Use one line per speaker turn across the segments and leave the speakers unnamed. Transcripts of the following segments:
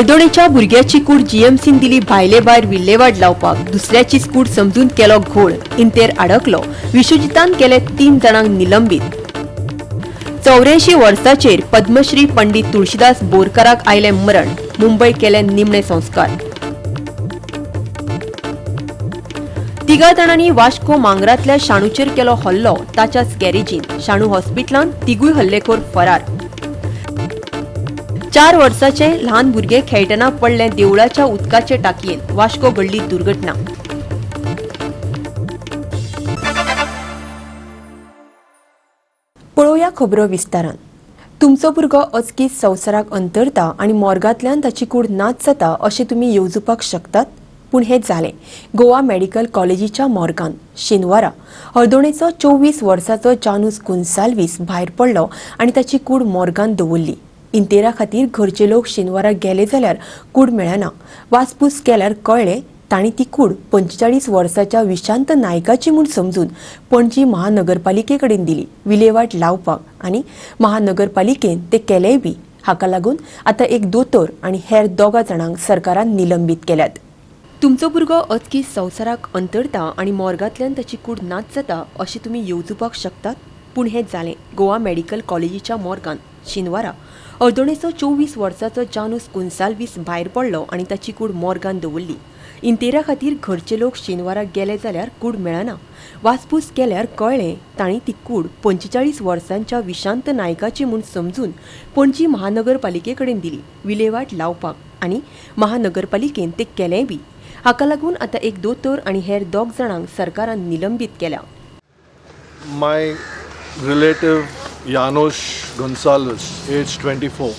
हळदोणेच्या भुरग्याची कूड जीएमसीन दिली भायले भायर विल्लेवाट लावपाक, दुसऱ्याचीच कूड समजून केलो घोळ, इंतेर आडकलो. विश्वजितान केले 3 जाणांक निलंबीत. 84 वर्साचेर पद्मश्री पंडित तुळशीदास बोरकाराक आयलें मरण, मुंबय केले निमणे संस्कार. 3 जाणांनी वास्को मांगरांतल्या शाणूचेर केलो हल्लो, ताच्याच गॅरेजीन. शाणू हॉस्पिटलांत तिगूय हल्लेखोर फरार. 4 वर्साचे ल्हान भुरगें खेळटना पडलें देवळाच्या उदकाचे टाकयेन, वास्को घडली दुर्घटना. पळोवया खबरो विस्तारान. तुमचो भुरगो अचकीत संवसाराक अंतरता आनी मोर्गांतल्यान ताची कूड नाच जाता अशें तुमी येवजुपाक शकतात, पूण हें जालें गोवा मेडिकल कॉलेजीच्या मोर्गान. शेनवारा हळदोणेचो 24 वर्साचो जानूस गुन्साल्वीस भायर पडलो आनी ताची कूड मोर्गान दवरली. इंतेरा खातीर घरचे लोक शेनवारा गेले जाल्यार कूड मेळना. वासपूस केल्यार कळ्ळें तांणी ती कूड 45 वर्साच्या विशांत नायकाची म्हूण समजून पणजी महानगरपालिके कडेन दिली विलेवाट लावपाक, आनी महानगरपालिकेन ते केलेय बी. हाका लागून आतां एक दोतोर आनी हेर 2 जाणांक सरकारान निलंबीत केल्यात. तुमचो भुरगो अचकीत संवसाराक अंतरता आनी मोर्गांतल्यान ताची कूड नाच जाता अशें तुमी येवजुपाक शकतात, पूण हें जालें गोवा मेडिकल कॉलेजीच्या मोर्गान. शेनवारा हळदोणेचो 24 वर्साचो जानूस गुन्साल्वीस भायर पडलो आनी ताची कूड मोर्गान दवरली. इंतेरा खातीर घरचे लोक शेनवारा गेले जाल्यार कूड मेळना. वासपूस केल्यार कळ्ळें तांणी ती कूड 45 वर्सांच्या विशांत नायकाची म्हूण समजून पणजी महानगरपालिके कडेन दिली विलेवाट लावपाक, आनी महानगरपालिकेन ते केलेंय बी. हाका लागून आतां एक दोतोर आनी हेर 2 जाणांक सरकारान निलंबीत केल्या.
My relative Janos Gonsalves, age 24,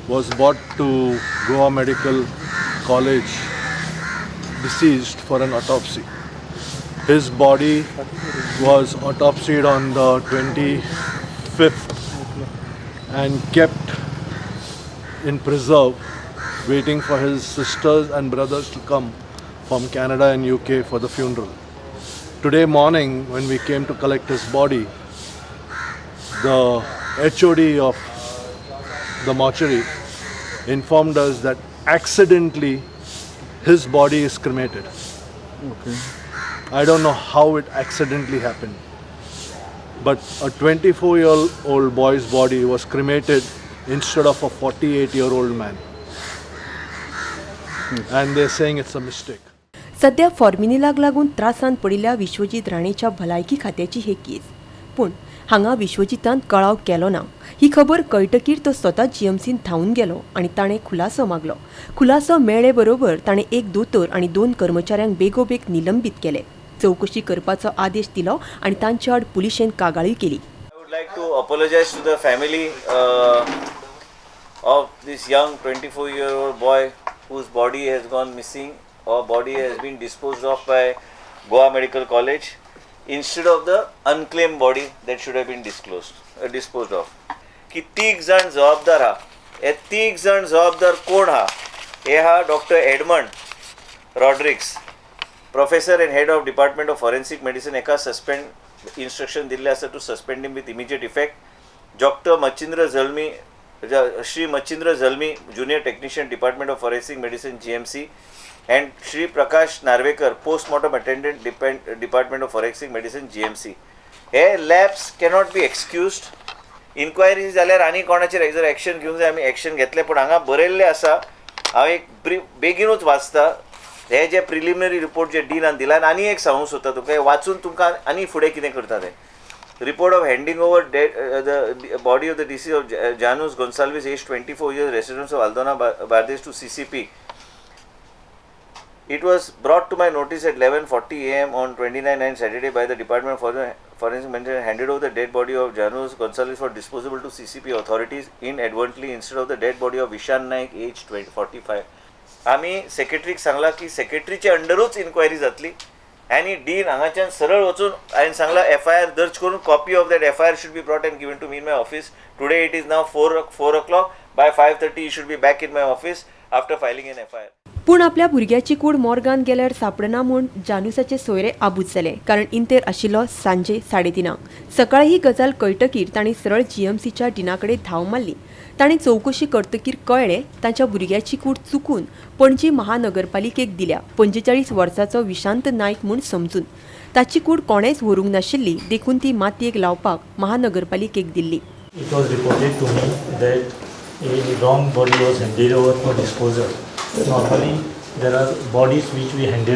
was brought to Goa Medical College deceased for an autopsy. His body was autopsied on the 25th and kept in preserve, waiting for his sisters and brothers to come from Canada and UK for the funeral. Today morning, when we came to collect his body, the HOD of the mortuary informed us that accidentally his body is cremated.
Okay.
I don't know how it accidentally happened, but a 24-year-old boy's body was cremated instead of a 48-year-old man. And they're saying it's a mistake.
सध्या फॉर्मिनीलाक लागून त्रासान पडिल्ल्या विश्वजीत राणेच्या भलायकी खात्याची हे केस, पूण हांगा विश्वजितान कळाव केलो ना. ही खबर कळटकीर तो स्वता जीएमसीन धांवून गेलो आनी ताणें खुलासो मागलो. खुलासो मेळ्ळे बरोबर ताणें एक दोतोर आनी 2 कर्मचाऱ्यांक बेगोबेग निलंबीत केले. चवकशी करपाचो आदेश दिलो आनी तांचे आड पुलिशेन कागाळी केली.
I would like to apologize to the family of this young 24-year-old boy whose body has gone missing or body has been disposed of by Goa Medical College instead of the unclaimed body that should have been disposed of. की 3 जण जबाबदार हा, हे 3 जण जबाबदार कोण हा? हे हा doctor Edmund Rodrigues, professor and head of department of forensic medicine, एका सस्पेंड इन्स्ट्रक्शन दिल्लें आसा to suspend him with immediate effect. Doctor Machindra Jalmi, Shri Machindra Jalmi, junior technician, department of forensic medicine, GMC, and Shri Prakash Narvekar, postmortem attendant, department of forensic medicine, GMC. Hey lapse cannot be excused. Inquiry जाल्यार आनी कोणाचेर जर action घेवंक जाय आमी action घेतले, पूण हांगा बरयल्लें आसा, हांव एक बेगीनूच वाचता हे जे प्रिलिमिनरी रिपोर्ट जे डिनान दिला. आनी एक सांगूंक सोदता तुमकां, हें वाचून तुमकां आनी फुडें कितें करता तें. Report of handing over the body of the deceased of Janus Gonsalves, age 24 years, residents of Aldona, Bardez, to CCP. It was brought to my notice at 11:40 a.m. on 29/9 Saturday by the Department of Forensic Medicine and handed over the dead body of Janus Gonsalves for disposal to CCP authorities inadvertently instead of the dead body of Vishan Naik, age 45. आमी सेक्रेटरीक सांगला की सेक्रेटरीचे अंडरूच enquiry जातली आनी dean हांगाच्यान सरळ वचून हांवें सांगला एफआयआर दर्ज करून copy of that FIR should be brought and given to me in my office. Today it is now 4 o'clock. By 5:30 you should be back in my office after filing an FIR.
पूण आपल्या भुरग्याची कूड मोर्गान गेल्यार सापडना म्हूण जानुसाचे सोयरे आबूज जाले, कारण इंतेर आशिल्लो सांजे 3:30. सकाळी ही गजाल कळटकीर तांणी सरळ जीएमसीच्या डिना कडेन धांव मारली. तांणी चवकशी करतकीर कळ्ळें, तांच्या भुरग्याची कूड चुकून पणजी महानगरपालिकेक दिल्या 45 वर्सांचो विशांत नायक म्हूण समजून. ताची कूड कोणेच व्हरूंक नाशिल्ली, देखून ती मातयेक लावपाक महानगरपालिकेक दिल्ली.
It was reported to me that a wrong body was handed over for disposal. Normally, there are bodies which we hand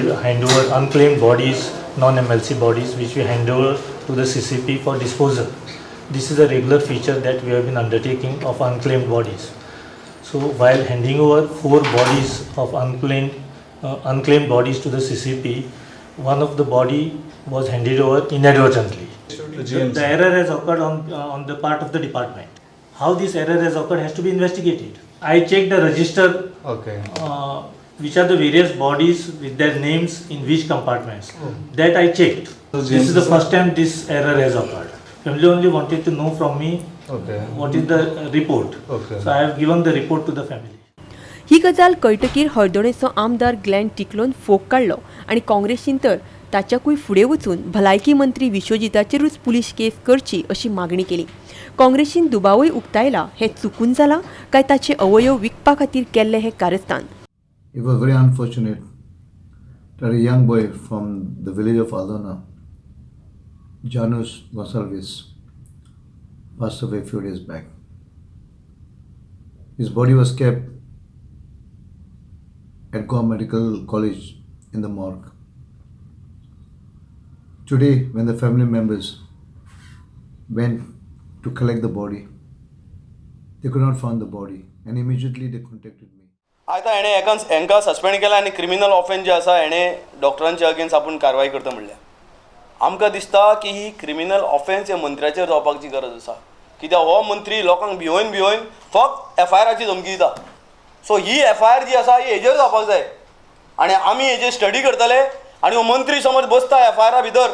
over, unclaimed bodies, non-MLC bodies, which we hand over to the CCP for disposal. This is a regular feature that we have been undertaking of unclaimed bodies. So, while handing over 4 bodies of unclaimed bodies to the CCP, one of the body was handed over inadvertently. The error has occurred on the part of the department. How this error has occurred has to be investigated. I checked the register,
okay.
Which are the various bodies with their names in which compartments.
Oh.
That I checked.
So
this is the first time this error has occurred. Family only wanted to know from me,
okay,
what is the report.
Okay.
So I have given the report to the family.
ही गजाल कळटकीर हळदोणेचो आमदार Glenn टिकलोन फोग काडलो आनी काँग्रेसीन तर ताच्याकूय फुडें वचून भलायकी मंत्री विश्वजिताचेरूच पुलीस केस करची अशी मागणी केली. काँग्रेसीन दुबावूय उक्तायला, हें चुकून जालां काय ताचे अवयव विकपा खातीर केल्लें हें कारस्थान.
It was very unfortunate that a young boy from the village of Aldona, Janus Gonsalves, passed away a few days back. His body was kept at Goa Medical College in the morgue. Today, when the family members went to collect the body, they could not find the body, and immediately they contacted me.
आतां हेणें हेंकां suspend केला आनी criminal offence जे आसा हेणें डॉक्टरांचे against आपूण कारवाय करता म्हणल्या. आमकां दिसता की ही क्रिमिनल ऑफेन्स ह्या मंत्र्याचेर जावपाची गरज आसा, कित्याक हो मंत्री लोकांक भिवोवन भिवोवन फक्त एफआयआराची धमकी दिता. सो ही एफआयआर जी आसा ही हेजेर जावपाक जाय आनी आमी हेजेर स्टडी करतले आनी हो मंत्री समज बसता एफआयआरा भितर,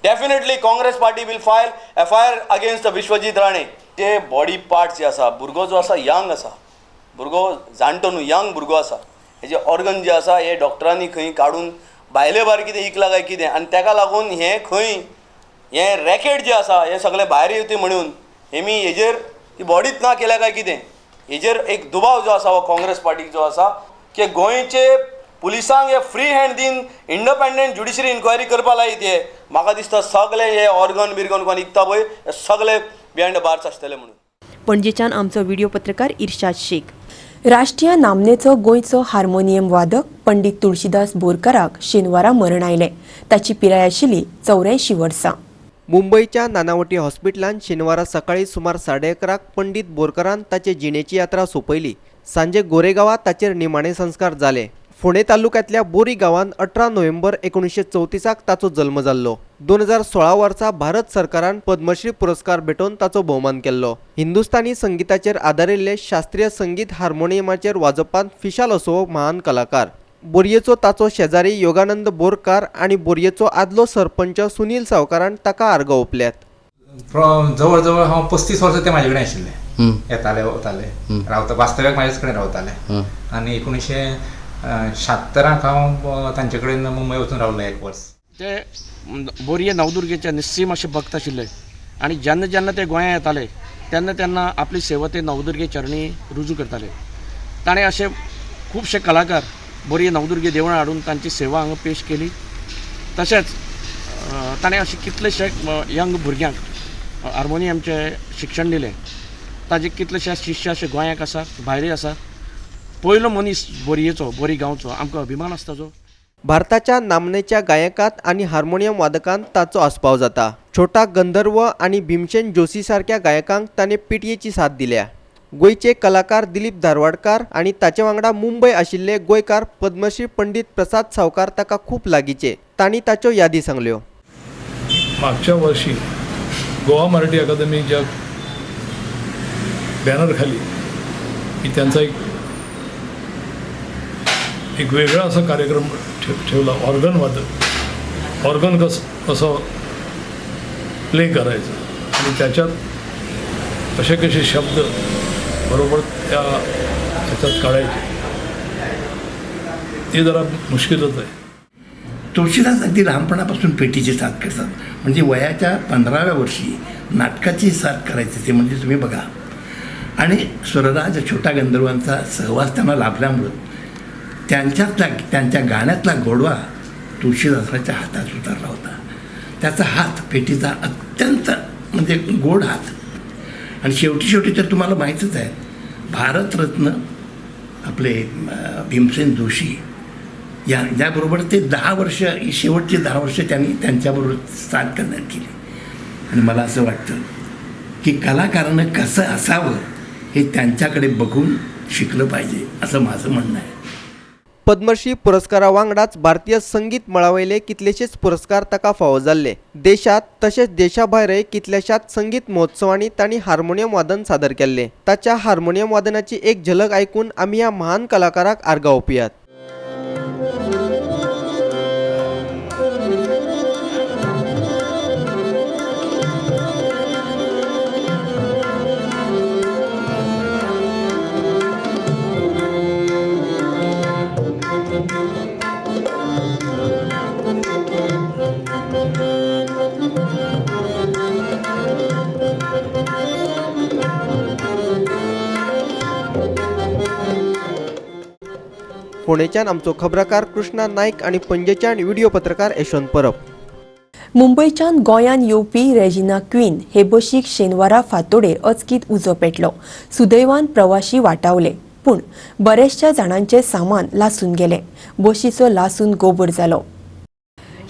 definitely Congress party will file FIR against Vishwajit Rane. J body parts जे आसा, भुरगो जो आसा यंग आसा, भुरगो जाणटो न्हू, यंग भुरगो आसा, हेजे ऑर्गन जे आसा हे डॉक्टरांनी खंय काडून भायले भायर कितें इकला काय कितें, आनी तेका लागून हें खंय हें रॅकेट जें आसा हें सगळें भायर येवचें म्हणून हेमी हेजेर ती बॉडीच ना केल्या काय कितें हेजेर एक दुबाव जो आसा हो काँग्रेस पार्टीक जो आसा की गोंयचे पुलिसांक हे फ्री हँड दिवन इंडिपेंडंट ज्युडिशरी इन्क्वायरी करपा लायत. हे म्हाका दिसता सगळे हे ऑर्गन बिर्गन कोण इकता पळय हे सगळे बिहायंड बार्स आसतले म्हणून.
पणजेच्यान आमचो व्हिडिओ पत्रकार इर्शाद शेख. राष्ट्रीय नामनेचो गोंयचो हार्मोनियम वादक पंडित तुळशीदास बोरकाराक शेनवारा मरण आयलें. ताची पिराय आशिल्ली 84 वर्सां.
मुंबयच्या नानावटी हॉस्पिटलान शेनवारा सकाळी सुमार 11:30 पंडित बोरकारान ताचे जिणेची यात्रा सोंपयली. सांजे गोरेगांवात ताचेर निमाणे संस्कार जाले. फोंडें तालुक्यांतल्या बोरी गांवांत 18 नोव्हेंबर 1934 ताचो जल्म जाल्लो. 2016 वर्सा भारत सरकारान पद्मश्री पुरस्कार भेटोवन ताचो भोवमान केल्लो. हिंदुस्तानी संगीताचेर आदारिल्ले शास्त्रीय संगीत हार्मोनियमाचेर वाजोवपांत फिशाल असो महान कलाकार. बोरयेचो ताचो शेजारी योगानंद बोरकार आनी बोरयेचो आदलो सरपंच सुनील सावकारान ताका आर्गां ओंपल्यात.
जवळ जवळ हांव 35 वर्सां ते म्हाजे कडेन आशिल्ले, येताले वताले, रावता, वास्तव्याक म्हाजेच कडेन रावताले. आनी 1976 हांव तांचे कडेन मुंबय वचून रावलो एक वर्स.
ते बोरये नवदुर्गेचे निस्सीम अशे भक्त आशिल्ले आनी जेन्ना जेन्ना ते गोंया येताले तेन्ना तेन्ना आपली सेवा ते नवदुर्गे चरणी रुजू करताले. ताणें अशे खुबशे कलाकार बोरये नवदुर्गे देवळां हाडून तांची सेवा हांगा पेश केली. तशेंच ताणें अशे कितलेशे यंग भुरग्यांक हार्मोनियमचें शिक्षण दिलें. ताजे कितलेशे शिश्य अशे गोंयाक आसा, भायरय आसा. पयलो मनीस बोरयेचो, बोरी गांवचो, आमकां अभिमान आसता जो.
भारताच्या नामनेच्या गायकांत आनी हार्मोनियम वादकांत ताचो आस्पाव जाता. छोटा गंधर्व आनी भीमसेन जोशी सारक्या गायकांक ताणें पेटयेची साथ दिल्या. गोंयचे कलाकार दिलीप धारवाडकार आनी ताचे वांगडा मुंबय आशिल्ले गोंयकार पद्मश्री पंडित प्रसाद सावकार ताका खूब लागींचे. तांणी ताच्यो यादी सांगल्यो.
मागच्या वर्षी गोवा मराठी अकादमीच्या बॅनरखाली मी त्यांचा एक वेगळा असा कार्यक्रम ठेवला. ऑर्गन वादक, ऑर्गन कसं प्ले करायचं आणि त्याच्यात कसे कसे शब्द बरोबर त्या ह्याच्यात काढायचे ते जरा मुश्किलच आहे.
तुळशीदास अगदी लहानपणापासून पेटीची साथ करतात, म्हणजे वयाच्या 15व्या वर्षी नाटकाची साथ करायची ते म्हणजे तुम्ही बघा. आणि स्वरराज छोटा गंधर्वांचा सहवास त्यांना लाभल्यामुळं त्यांच्यातला त्यांच्या गाण्यातला गोडवा तुळशीदासाच्या हातात उतरला होता. त्याचा हात पेटीचा अत्यंत म्हणजे गोड हात. आणि शेवटी शेवटी तर तुम्हाला माहीतच आहे, भारतरत्न आपले भीमसेन जोशी याबरोबर ते 10 वर्ष, शेवटचे 10 वर्ष त्यांनी त्यांच्याबरोबर साथ करण्यात केली. आणि मला असं वाटतं की कलाकारानं कसं असावं हे त्यांच्याकडे बघून शिकलं पाहिजे असं माझं म्हणणं आहे.
पद्मश्री पुरस्कारा वांगडाच भारतीय संगीत मळावयले कितलेशेच पुरस्कार ताका फावो जाल्ले. देशात तशेंच देशा भायरय कितल्याशाच संगीत महोत्सवांनी तांणी हार्मोनियम वादन सादर केल्लें. ताच्या हार्मोनियम वादनाची एक झलक आयकून आमी ह्या महान कलाकाराक आर्गां ओंपुयात. फोंडेच्यान आमचो खबराकार कृष्णा नाईक आणि पणजेच्यान व्हिडिओ पत्रकार यशवंत परब.
मुंबयच्यान गोंयांत येवपी रेजिना क्वीन हे बशीक शेनवारा फांतोडेर अचकीत उजो पेटलो. सुदैवान प्रवाशी वाटावले, पूण बऱ्याचशा जाणांचें सामान लासून गेलें. बशीचो लासून गोबर जालो.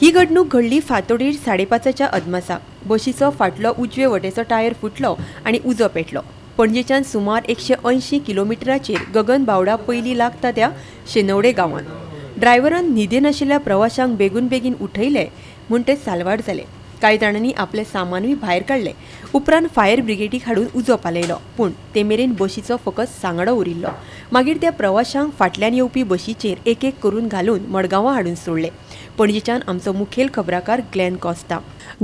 ही घडणूक घडली फांतोडेर 5:30च्या अदमासाक. बशीचो फाटलो उजवे वटेचो टायर फुटलो आनी उजो पेटलो. पणजेच्यान सुमार 180 किलोमिटराचेर गगनबावडा पयलीं लागता त्या शेनवडे गांवांत ड्रायव्हरान न्हिदेन आशिल्ल्या प्रवाशांक बेगून बेगीन उठयले म्हूण ते साल्वार जाले. कांय जाणांनी आपलें सामानूय भायर काडलें. उपरांत फायर ब्रिगेडीक हाडून उजो पालयलो, पूण ते मेरेन बशीचो फकत सांगडो उरिल्लो. मागीर त्या प्रवाशांक फाटल्यान येवपी बशीचेर एक एक करून घालून मडगांवां हाडून सोडले. पणजेच्यान आमचो मुखेल खबराकार ग्लॅन कॉस्ता.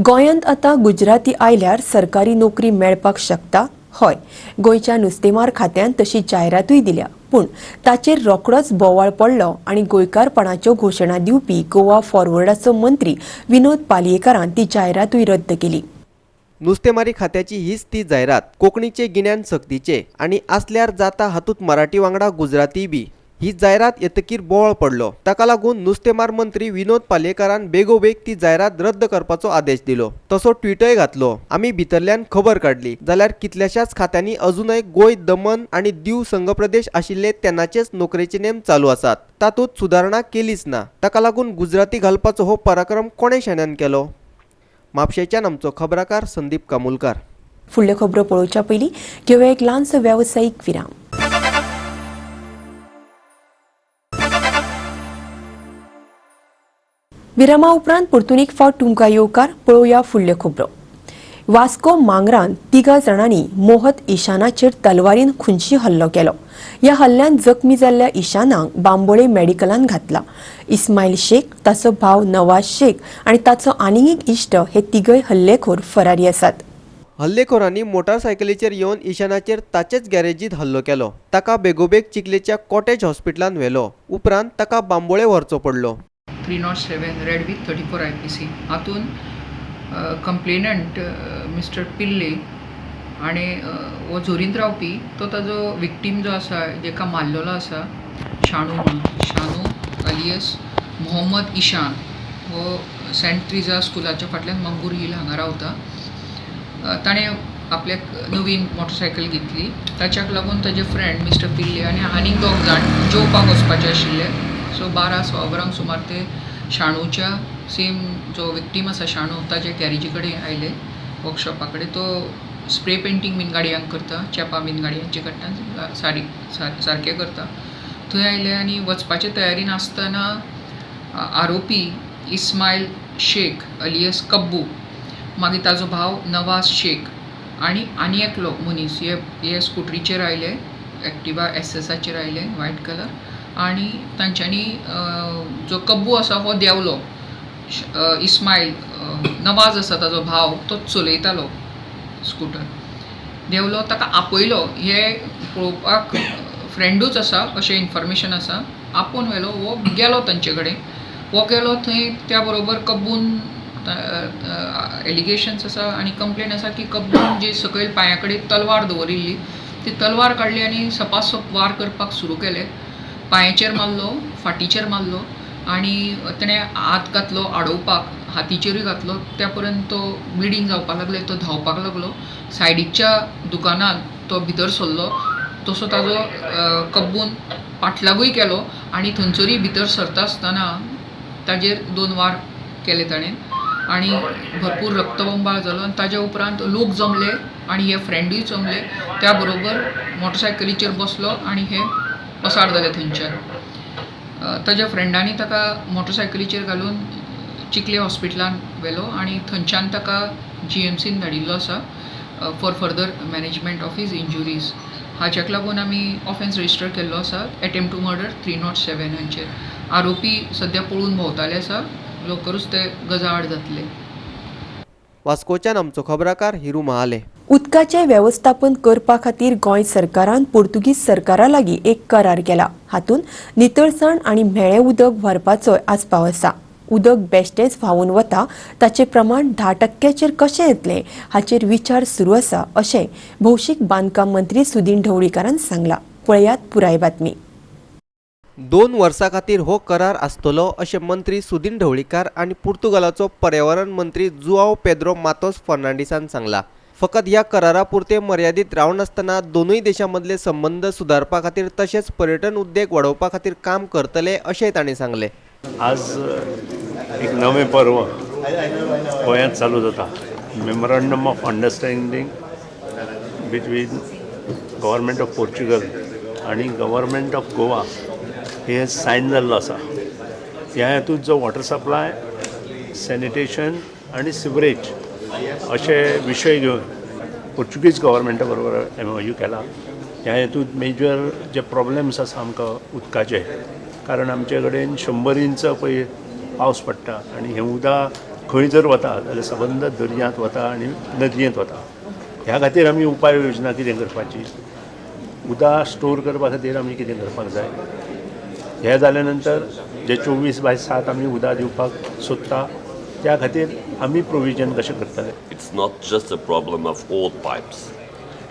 गोंयांत आतां गुजराती आयल्यार सरकारी नोकरी मेळपाक शकता? हय, गोंयच्या नुस्तेमार खात्यान तशी जायरातूय दिल्या, पूण ताचेर रोखडोच बोवाळ पडलो आनी गोंयकारपणाच्यो घोशणा दिवपी गोवा फॉरवर्डाचो मंत्री विनोद पालयेकारान ती जायरातूय रद्द केली.
नुस्तेमारी खात्याची हीच ती जायरात. कोंकणीचे गिन्यान सक्तीचे आनी आसल्यार जाता हातूंत मराठी वांगडा गुजराती बी. ही जायरात येतकीर बोवाळ पडलो. ताका लागून नुस्तेमार मंत्री विनोद पालयेकारान बेगोबेग ती जायरात रद्द करपाचो आदेश दिलो. तसो ट्विटय घातलो. आमी भितरल्यान खबर काडली जाल्यार कितल्याशाच खात्यांनी अजूनय गोंय, दमन आनी दीव संघप्रदेश आशिल्ले तेन्नाचेच नोकरेचे नेम चालू आसात. तातूंत सुदारणा केलीच ना. ताका लागून गुजराती घालपाचो हो पराक्रम कोणे शाण्यान केलो? म्हापशेंच्यान आमचो खबराकार संदीप कामुलकार.
फुडल्यो खबरो पळोवच्या पयलीं घेवया एक ल्हानसो वेवसायीक विराम. विरामा उपरांत परतून एक फावट तुमकां येवकार. पळोवया फुडल्यो खबरो. वास्को मांगरान 3 जाणांनी मोहत इशानाचेर तलवारीन खुनशी हल्लो केलो. ह्या हल्ल्यान जखमी जाल्ल्या इशानाक बांबोळे मेडिकलान घातला. इस्माईल शेख, ताचो भाव नवाज शेख आनी ताचो आनीक एक इश्ट हे तिगय हल्लेखोर फरारी आसात.
हल्लेखोरांनी मोटारसायकलीचेर येवन इशानाचेर ताचेच गॅरेजीत हल्लो केलो. ताका बेगोबेग चिखलेच्या कॉटेज हॉस्पिटलान व्हेलो. उपरांत ताका बांबोळे व्हरचो पडलो.
307 रेड विथ 34 IPC हातून कंप्लेनंट मिस्टर पिल्ले आनी हो झोरींत रावपी तो ताजो विक्टीम जो आसा जेका मारलेलो आसा शाणू म्हणून, शाणू अलियस मोहम्मद इशान, हो सेंट त्रिजा स्कुलाच्या फाटल्यान मंगूर हिल हांगा रावता. ताणें आपल्याक नवीन मोटरसायकल घेतली. ताच्याक लागून ताजे फ्रेंड मिस्टर पिल्ले आनी आनीक 2 जाण जेवपाक वचपाचे आशिल्ले. सो 12 सव्वा बारांक सुमार ते शाणूच्या सेम जो विक्टीम आसा शाणू ताजे गॅरेजी कडेन आयले, वर्कशॉपा कडेन. तो स्प्रे पेंटींग बीन गाडयांक करता, चेपां बीन गाडयांची काडटा, सारकें करता. थंय आयले आनी वचपाचे तयारीन आसतना आरोपी इस्मायल शेख अलियस कब्बू, मागीर ताजो भाव नवाज शेख आनी आनी एकलो मनीस हे स्कुटरीचेर आयले, एक्टिवा एसएसाचेर आयले व्हायट कलर, आनी तांच्यांनी जो कब्बू आसा हो देंवलो. इस्मायल नवाज आसा ताजो भाव तो चलयतालो स्कुटर, देंवलो, ताका आपयलो. हे पळोवपाक फ्रेंडूच आसा अशें इन्फॉर्मेशन आसा. आपोवन व्हेलो, हो गेलो तांचे कडेन. हो गेलो थंय त्या बरोबर कब्बून एलिगेशन्स आसा आनी कंप्लेन आसा की कब्बून जी सकयल पांया कडेन तलवार दवरिल्ली ती तलवार काडली आनी सपासप वार करपाक सुरू केले. पांयाचेर मारलो, फाटीचेर मारलो आनी तेणें हात घातलो आडोवपाक, हातीचेरूय घातलो. त्या पर्यंत तो ब्लिडींग जावपाक लागलें, तो धांवपाक लागलो. सायडीच्या दुकानांत तो भितर सरलो, तसो ताजो कब्बून पाटलागूय केलो आनी थंयसरूय भितर सरता आसतना ताजेर 2 वार केले ताणें आनी भरपूर रक्तबंबाळ जालो. आनी ताज्या उपरांत लोक जमले आनी हे फ्रेंडूय जमले, त्या बरोबर मोटरसायकलीचेर बसलो आनी हे पसार जाले थंयच्यान. ताज्या फ्रेंडांनी ताका मोटरसायकलीचेर घालून चिखले हॉस्पिटलान व्हेलो आनी थंयच्यान ताका GMCन धाडिल्लो आसा for further management of his injuries. हाच्याक लागून आमी ऑफेन्स रजिस्टर केल्लो आसा, एटेम्प्ट टू मर्डर 307 हांचेर. आरोपी सद्या पळून भोंवताले आसा, लवकरूच ते गजाआड जातले.
वास्कोच्यान आमचो खबराकार हिरू महाले.
उदकाचें वेवस्थापन करपा खातीर गोंय सरकारान पोर्तुगीज सरकारा लागीं एक करार केला. हातूंत नितळसाण आनी म्हेळें उदक व्हरपाचोय आस्पाव आसा. उदक बेश्टेंच व्हांवून वता ताचें प्रमाण 10% कशें येतलें हाचेर विचार सुरू आसा अशें भौशीक बांदकाम मंत्री सुदीन ढवळीकारान सांगलां. पळयात पुराय बातमी.
2 वर्सां खातीर हो करार आसतलो अशें मंत्री सुदीन ढवळीकार आनी पुर्तुगालाचो पर्यावरण मंत्री जुआव पेद्रो मातोस फर्नांडीसान सांगला. फकत ह्या करारा पुरते मर्यादीत रावनासतना दोनूय देशां मदले संबंद सुदारपा खातीर तशेंच पर्यटन उद्देग वाडोवपा खातीर काम करतले अशेंय तांणी सांगलें.
आज एक नवें पर्व गोंयांत चालू जाता. Memorandum of understanding between government of Portugal आनी गव्हर्मेंट ऑफ गोवा हे सायन जाल्लो आसा. ह्या हेतूंत जो वॉटर सप्लाय, सॅनिटेशन आनी सिवरेज अशे विशय घेवन पोर्चुगीज गव्हर्मेंटा बरोबर MOU केला. ह्या हेतूंत मेजर जे प्रॉब्लम्स आसा आमकां उदकाचे, कारण आमचे कडेन 100 इंच पळय पावस पडटा आनी हें उदक खंय जर वता जाल्यार सबंद दर्यांत वता आनी नदयेंत वता. ह्या खातीर आमी उपाय योजना कितें करपाची, उदक स्टोर करपा खातीर आमी कितें करपाक जाय. हें जाल्या नंतर जे 24/7 आमी उदक दिवपाक सोदता त्या खातीर आमी प्रोविजन कशें करतले.
It's not just a problem of old pipes.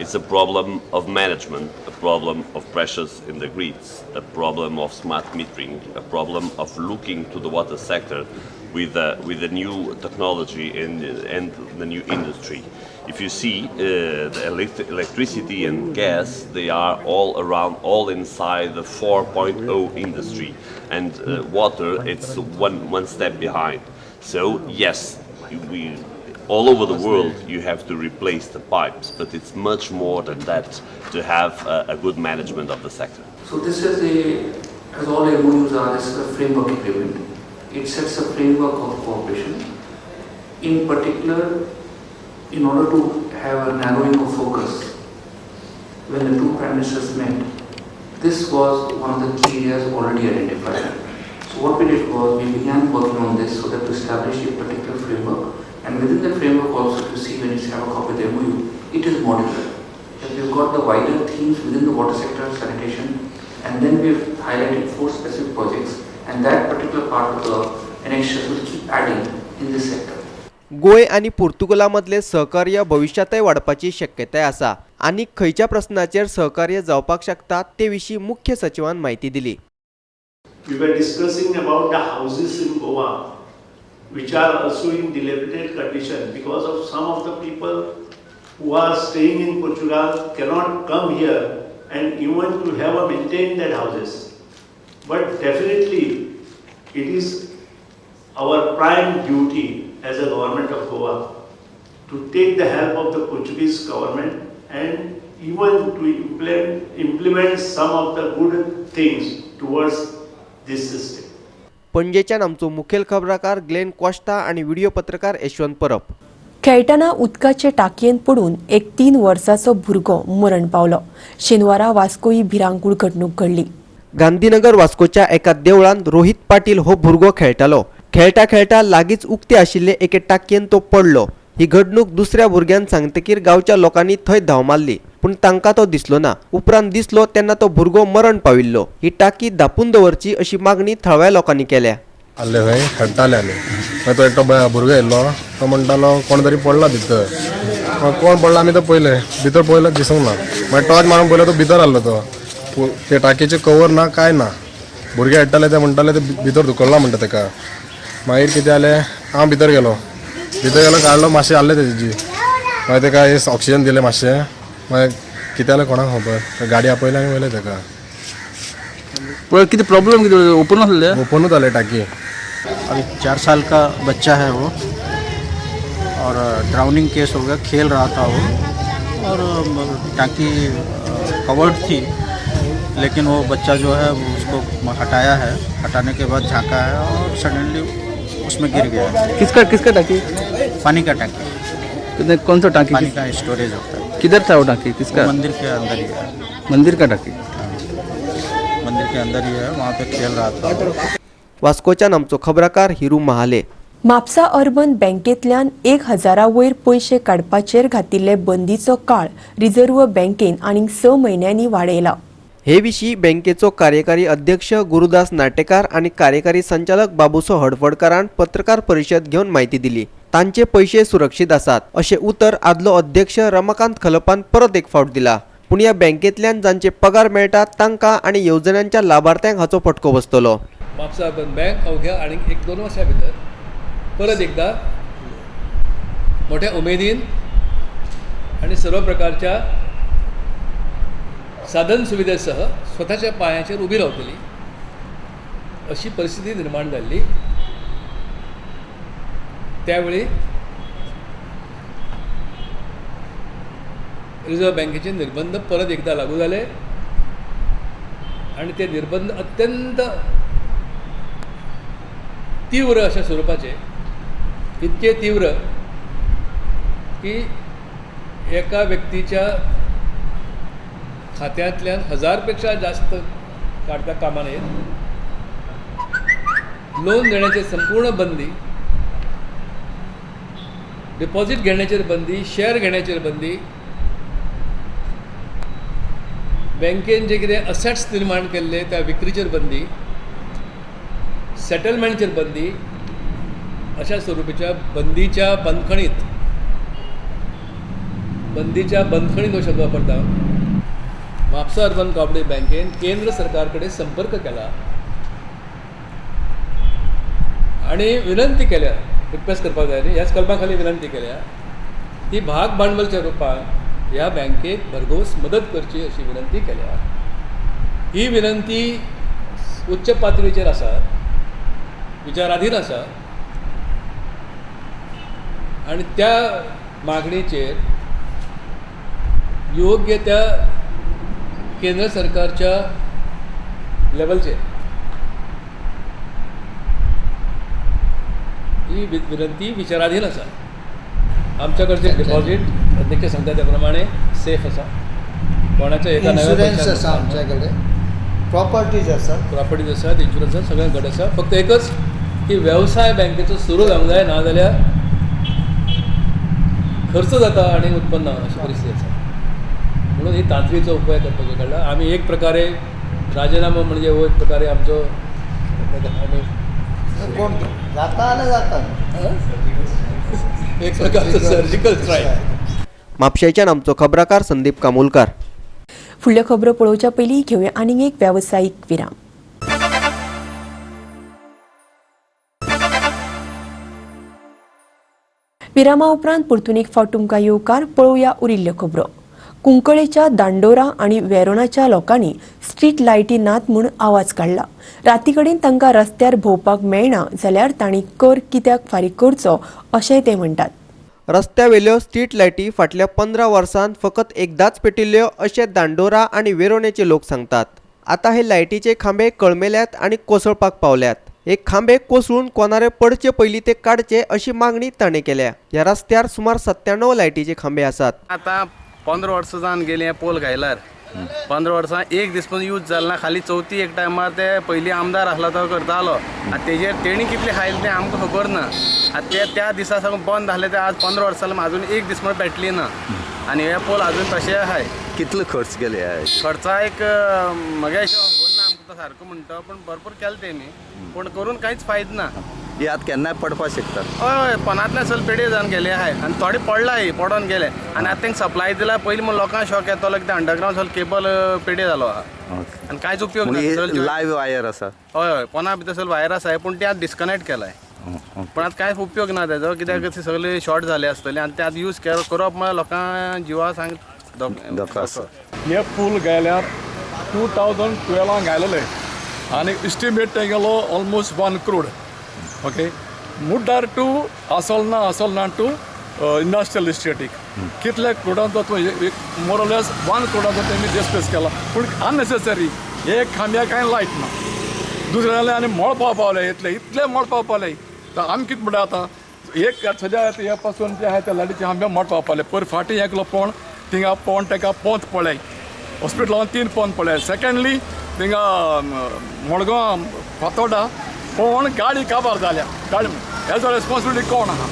It's a problem of management, a problem of pressures in the grids, a problem of smart metering, a problem of looking to the water sector with the new technology and the new industry. If you see the electricity and gas, they are all around, all inside the 4.0 industry, and water, it's one step behind. So yes, we all over the world you have to replace the pipes, but it's much more than that to have a good management of the sector.
So this is a, as all MOUs are, this is a framework agreement. It sets a framework of cooperation. In particular, in order to have a narrowing of focus, when the two prime ministers met, this was one of the key areas already identified. So what we did was we began working on this so that to establish a particular framework, and within the framework also to see when you have a copy of the MOU, it is modular. That we've got the wider themes within the water sector, sanitation, and then we've highlighted 4 specific projects, and that particular part of the annexures will keep adding in this sector.
Goa आनी पुर्तुगाला मदले सहकार्य भविष्यातय वाडपाची शक्यताय आसा आनी खंयच्या प्रश्नाचेर सहकार्य जावपाक शकता ते विशीं मुख्य सचिवान म्हायती दिली.
We were discussing about the houses in Goa, which are also in dilapidated condition because of some of the people who are staying in Portugal cannot come here and even to have a maintain that houses. But definitely it is our prime duty as a government of Goa to take the help of the Portuguese government and even to implement some of the good things towards this system.
पणजेच्यान आमचो मुखेल खबराकार Glenn Costa आनी video पत्रकार यशवंत परब.
खेळटना उदकाचे टाकयेन पडून एक 3 वर्साचो भुरगो मरण पावलो. शेनवारा वास्को ही भिरांकूळ घडणूक घडली.
गांधीनगर वास्कोच्या एका देवळांत रोहित पाटील हो भुरगो खेळटालो. खेळटा खेळटा लागींच उक्ते आशिल्ले एके टाकयेन तो पडलो. ही घडणूक दुसऱ्या भुरग्यान सांगतकीर गांवच्या लोकांनी थंय धांव मारली, पूण तांकां तो दिसलो ना. उपरांत दिसलो तेन्ना तो भुरगो मरण पाविल्लो. ही टाकी धापून दवरची अशी मागणी थळाव्या लोकांनी केल्या.
आसले थंय खेळटाले आमी, मागीर तो एकटो भुरगो येयल्लो, तो म्हणटालो कोण तरी पडला भितर. कोण पडला आमी तो पळयले, भितर पळयलो दिसूंक ना. मागीर टॉर्च मारून पळयलो तो भितर आहलो. तो ते टाकयेचे कवर ना काय ना. भुरगे हाडटाले ते म्हणटाले ते भितर धुकल्ला म्हणटा तेका. मागीर कितें जालें, हांव भितर गेलो, भितर गेलो काडलो मातशें आहलें तेजी. मागीर तेका ऑक्सिजन दिलें मातशें. मागीर कितें जालें कोणाक खबर, गाडी आपयली आनी व्हेलें तेका.
पळय कितें प्रॉब्लम कितें, ओपन आसलें?
ओपनूच जालें टाकी.
अभी 4 साल का बच्चा है वो, और ड्राउनिंग केस हो गया. खेल रहा था वो और टाँकी कवर्ड थी, लेकिन वो बच्चा जो है उसको हटाया है, हटाने के बाद झांका है और सडनली उसमें गिर गया है.
किसका किसका टाँकी?
पानी का टाँकी.
कौन सा टाँकी?
पानी का स्टोरेज होता है.
किधर था वो टाँकी, किसका?
मंदिर के अंदर ही है.
मंदिर का टाँकी?
मंदिर के अंदर ही है, वहाँ पे खेल रहा था.
वास्कोच्यान आमचो खबराकार हिरू महाले.
म्हापसा अर्बन बँकेंतल्यान 1000 वयर पयशे काडपाचेर घातिल्ले बंदीचो काळ रिझर्व्ह बँकेन आनीक 6 म्हयन्यांनी वाडयला.
हे विशीं बँकेचो कार्यकारी अध्यक्ष गुरुदास नाटेकार आनी कार्यकारी संचालक बाबुसो हडफडकारान पत्रकार परिशद घेवन म्हायती दिली. तांचे पयशे सुरक्षीत आसात अशें उतर आदलो अध्यक्ष रमाकांत खलपान परत एक फावट दिला. पूण ह्या बँकेंतल्यान जांचे पगार मेळटा तांकां आनी येवजण्यांच्या लाभार्थ्यांक हाचो फटको बसतलो.
म्हापसा अर्बन बँक अवघ्या आनीक 1-2 वर्सां भितर परत एकदा मोठ्या उमेदीन आनी सर्व प्रकारच्या साधन सुविधेसह स्वताच्या पांयाचेर उबी रावतली अशी परिस्थिती निर्माण जाल्ली. त्यावेळी रिझर्व्ह बँकेचे निर्बंध परत एकदा लागू जाले आनी ते निर्बंध अत्यंत तीव्र अशा स्वरूपाचे, इतके तीव्र की एका व्यक्तीच्या खात्यांतल्यान 1000 पेक्षा जास्त काडता कामा नयेत. लोन देण्याचे संपूर्ण बंदी, डिपॉझिट घेण्याचेर बंदी, शेअर घेण्याचेर बंदी, बँकेन जे कितें असेट्स निर्माण केल्ले त्या विक्रीचेर बंदी, सेटलमेंटचेर बंदी, अशा स्वरूपाच्या बंदीच्या बंदखणीत, बंदीच्या बंदखणीत हो शब्द वापरता. म्हापसा अर्बन कॉपरेटिव्ह बँकेन केंद्र सरकार कडेन संपर्क केला आनी विनंती केल्या, रिक्वेस्ट करपाक जाय न्ही, ह्याच कलमा खाली विनंती केल्या ती भाग भांडवलच्या रुपान ह्या बँकेक भरघोस मदत करची अशी विनंती केल्या. ही विनंती उच्च पातळीचेर आसा, विचाराधीन आसा आनी त्या मागणीचेर योग्य त्या केंद्र सरकारच्या लेवलचेर ही विनंती विचाराधीन आसा. आमच्या कडचे डिपॉझिट अध्यक्ष सांगता त्या प्रमाणे सेफ आसा. कोणाच्या एका
इन्शुरन्स आसा आमच्याकडे, प्रॉपर्टीज आसात,
प्रॉपर्टीज आसात, इन्शुरन्स आसा, सगळ्या घट आसा. फक्त एकच की वेवसाय बँकेचो सुरू जावंक जाय, ना जाल्यार खर्च जाता आनी उत्पन्न अशी परिस्थिती आसा. म्हणून ही तांत्रिकचो उपाय करपाचो काडला. आमी एक प्रकारे राजीनामो म्हणजे हो एक प्रकारे आमचो आमी
कोण जाता जाल्यार जाता,
एक प्रकारचो सर्जिकल स्ट्रायक.
म्हापशेंच्यान आमचो खबराकार संदीप कामुलकार.
फुडल्यो खबरो पळोवच्या पयलीं घेवया आनीक एक वेवसायीक विराम. विरामा उपरांत परतून एक फावट तुमकां येवकार. पळोवया उरिल्ल्यो खबरो. कुंकळेच्या दांडोरा आनी वेरोनाच्या लोकांनी स्ट्रीट लायटी नात म्हूण आवाज काडला. राती कडेन तांकां रस्त्यार भोंवपाक मेळना जाल्यार तांणी कर कित्याक फारीक करचो अशेंय ते म्हणटात.
रस्त्यावेल्यो स्ट्रीट लायटी फाटल्या 15 वर्सांत फकत एकदाच पेटिल्ल्यो अशें दांडोरा आनी वेरोनेचे लोक सांगतात. आतां हे लायटीचे खांबे कळमेल्यात आनी कोसळपाक पावल्यात. हे खांबे कोसळून कोनारे पडचे पयलीं ते काडचे अशी मागणी ताणें केल्या. ह्या रस्त्यार सुमार 97 लायटीचे खांबे आसात.
आतां 15 वर्सां जावन गेली हें पोल घायल्यार, 15 वर्सां एक दीस पण यूज जाल ना. खाली चवथी एक टायमार ते पयलीं आमदार आसलो तो करतालो, आतां तेजेर तेणी कितले खायले तें आमकां खबर ना. आतां ते त्या दिसा साकून बंद आसले ते आज 15 वर्सां जालें, आजून एक दीस म्हण पेटली ना आनी हे पोल आजून तशे आहाय.
कितलो खर्च केले?
खर्चा एक म्हगे हिशोबान खबर ना आमकां तो सारको म्हणटा, पूण भरपूर केले तेणी, पूण करून कांयच फायदो ना.
ही आतां केन्नाय पडपाक शकता.
हय हय, पोनांतल्यान सगळे पेडे जावन गेले आहाय आनी थोडे पडलाय, पडोन गेले आनी आतां तांकां सप्लाय दिला. पयलीं म्हूण लोकांक शॉक येतलो कित्याक अंडरग्रावंड सगळें केबल पेडे जालो आहा आनी कांयच उपयोग ना.
लायव्ह वायर आसा.
हय हय, पोना भितर सगळें वायर आसा पूण ते आतां डिस्कनेक्ट केलाय, पूण आतां कांयच उपयोग ना तेजो कित्याक ते सगळे शॉर्ट जाले आसतले आनी ते आतां यूज करप म्हळ्यार लोकांक जिवा सांग
धोको आसा.
हे पूल घायल्यार 2012 घायलेले आनी इस्टिमेट तेगेलो ऑलमोस्ट 1 करोड. ओके, मुड्डार to Assolna, Assolna to industrial इस्टेटीक कितल्या करोडांचो तो मोरलेस 1 करोडाचो तेमी डिस्पेस केला, पूण अननेसेसरी. एक खांब्या कांय लायट ना, दुसरें जाल्यार आनी मळपा पावले, इतले इतले मळपा पावले. तर आमी कितें म्हणटा आतां एक सद्या हे पासून जे आहा त्या लायटीचे खांब्या मळपा पावले. पयर फाटीं एकलो पोण थिंगा पोण तेका पोंत पळय हॉस्पिटलान 3 पोंत पळय. सेकेंडली थिंगा मडगांव फातोडा कोण गाडी काबार जाल्या, गाडी हेजो रेस्पॉन्सिबिलिटी कोण आहा?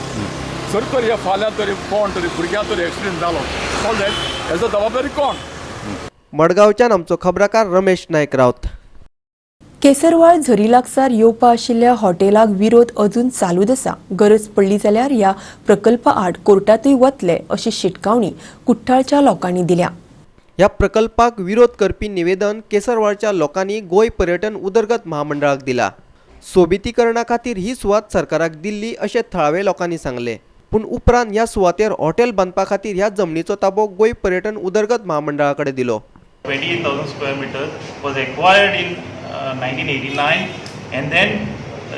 सर तरी हे फाल्यां तरी कोण तरी भुरग्यां तरी एक्सिडेंट जालो सो हेजो जबाबदारी कोण?
मडगांवच्यान आमचो खबराकार रमेश नायक रावत.
केसरवाळ झरी लागसार येवपा आशिल्ल्या हॉटेलाक विरोध अजून चालूच आसा. गरज पडली जाल्यार ह्या प्रकल्पा आड कोर्टांतूय वतले अशी शिटकावणी कुठ्ठाळच्या लोकांनी दिल्या.
ह्या प्रकल्पाक विरोध करपी निवेदन केसरवाळच्या लोकांनी गोंय पर्यटन उदरगत महामंडळाक दिला. सोबितीकरणा खातीर ही सुवात सरकाराक दिल्ली अशें थळावे लोकांनी सांगलें, पूण उपरांत ह्या सुवातेर हॉटेल बांदपा खातीर ह्या जमनीचो ताबो गोंय पर्यटन उदरगत महामंडळा कडेन दिलो.
28,000 square meters was acquired in 1989 and then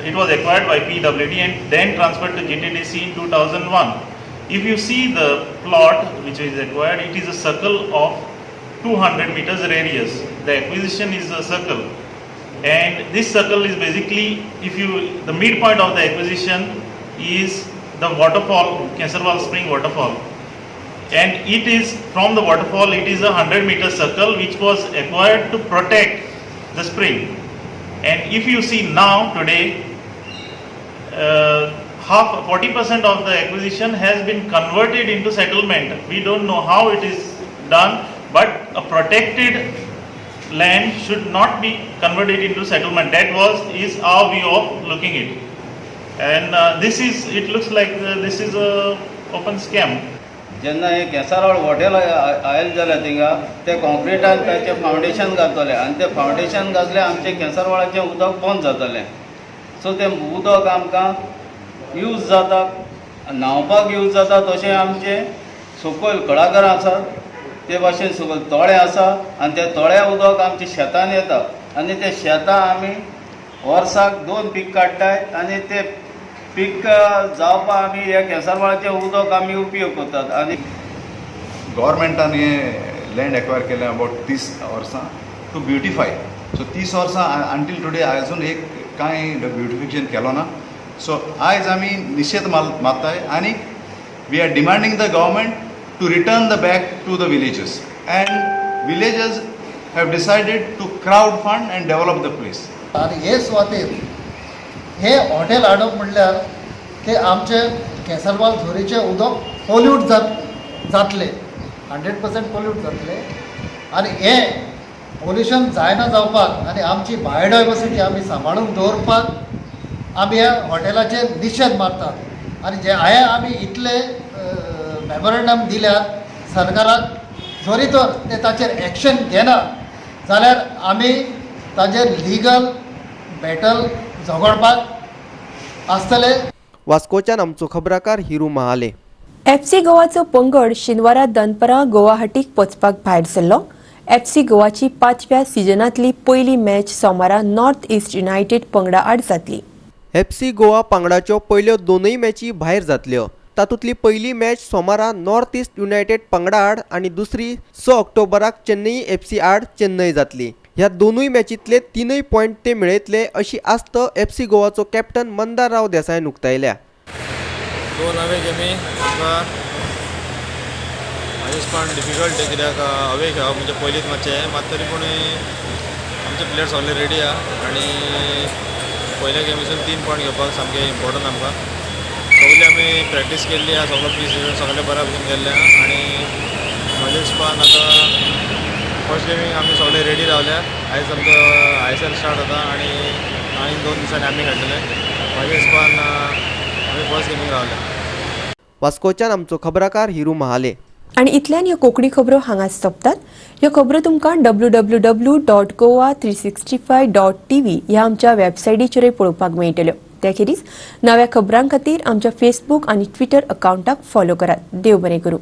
it was acquired by PWD and then transferred to GTDC in 2001. If you see the plot which is acquired, it is a circle of 200 meters radius. The acquisition is a circle, and this circle is basically, if you, the midpoint of the acquisition is the waterfall, Kesarval Spring waterfall, and it is from the waterfall, it is a 100 meter circle which was acquired to protect the spring. And if you see now today, half 40% of the acquisition has been converted into settlement. We don't know how it is done, but a protected land should not be converted into settlement. That was is our view of looking it. And this is, it looks like this is a open scam.
जेन्ना हे केसरवाळ hotel आयल जाल्यार थिंगा ते कॉन्क्रिटान ताचें foundation घातलें आनी तें foundation घातलें आमचें केसरवाळाचें उदक बंद जातलें. सो तें उदक आमकां यूज जाता, न्हांवपाक यूज जाता, तशें आमचें सकयल कळागरां आसात ते भाशेन सकयल तळें आसा आनी त्या तळ्या उदक आमच्या शेतान येता आनी ते शेतां आमी वर्साक 2 पीक काडटाय आनी ते पीक जावपाक आमी ह्या केसरवाळाचें उदक आमी उपयोग करतात. आनी
गव्हर्मेंटान हें लँड एक्वायर केलें अबावट 30 वर्सां टू ब्युटिफाय. सो 30 वर्सां अंटील टुडे अजून एक कांय ब्युटिफिकेशन केलो ना. सो आयज आमी निशेध मारताय आनी we are demanding the government to return the back to the villages, and villagers have decided to crowd fund and develop the place.
आनी हे सुवातेर हे हॉटेल हाडप म्हणल्यार ते आमचे केसरवाल झरीचें उदक पोल्यूट जातलें, 100% पोल्यूट जातलें. आनी हें पोल्युशन जायना जावपाक आनी आमची बायोडायवर्सिटी आमी सांबाळून दवरपाक आमी ह्या हॉटेलाचेर निशेध मारतात. आनी जे हे आमी इतले मेमोरेंडम दिल्यात सरकाराक, जरी तर ते ताचेर एक्शन घेना जाल्यार आमी ताजेर लिगल बॅटल झगडपाक आसतले.
वास्कोच्यान आमचो खबराकार हिरू महाले.
एफसी गोवाचो पंगड शेनवारा दनपरां गुवाहाटीक वचपाक भायर सरलो. एफसी गोवाची 5व्या सिजनांतली पयली मॅच सोमारा नॉर्थ ईस्ट युनायटेड पंगडा आड जातली.
एफसी गोवा पंगडाच्यो पयल्यो 2 मॅची भायर जातल्यो. तातूंतली पयली मॅच सोमारा नॉर्थ ईस्ट युनायटेड पंगडा आड आनी दुसरी 6 ऑक्टोबराक चेन्नई एफसी आड चेन्नय जातली. ह्या 2 मॅचींतले 3 पॉयंट ते मेळयतले अशी आस्त एफसी गोवाचो कॅप्टन मंदार राव देसायान उक्तायल्या.
2 अवे गेमी आमकां म्हाजे डिफिकल्ट कित्याक अवे खेळप म्हणजे पयलींच मातशें मात तरी पूण आमचे प्लेयर्स सगळे रेडी आहा आनी पयल्या गेमीसून 3 पॉयंट घेवपाक सामकें इम्पॉर्टंट आमकां. सगळी आमी प्रॅक्टीस केल्ली आहा, सगळो प्री सिजन सगळें बऱ्या भशेन केल्लें आहा आनी म्हज्या हिसपान आतां फर्स्ट गेमीक आमी सगळे रेडी रावल्या. आयज आमचो ISL start जाता आनी आनी 2 दिसांनी आमी खेळटले. म्हाज्या हिसपान आमी फर्स्ट गेमीक रावले.
वास्कोच्यान आमचो खबराकार हिरू महाले.
आनी इतल्यान ह्यो कोंकणी खबरो हांगा सोंपतात. ह्यो खबरो तुमकां www.goa365.tv ह्या आमच्या वेबसायटीचेरूय पळोवपाक मेळटल्यो. त्या खेरीज नव्या खबरां खातीर आमच्या फेसबूक आनी ट्विटर अकावंटाक फॉलो करात. देव बरें करूं.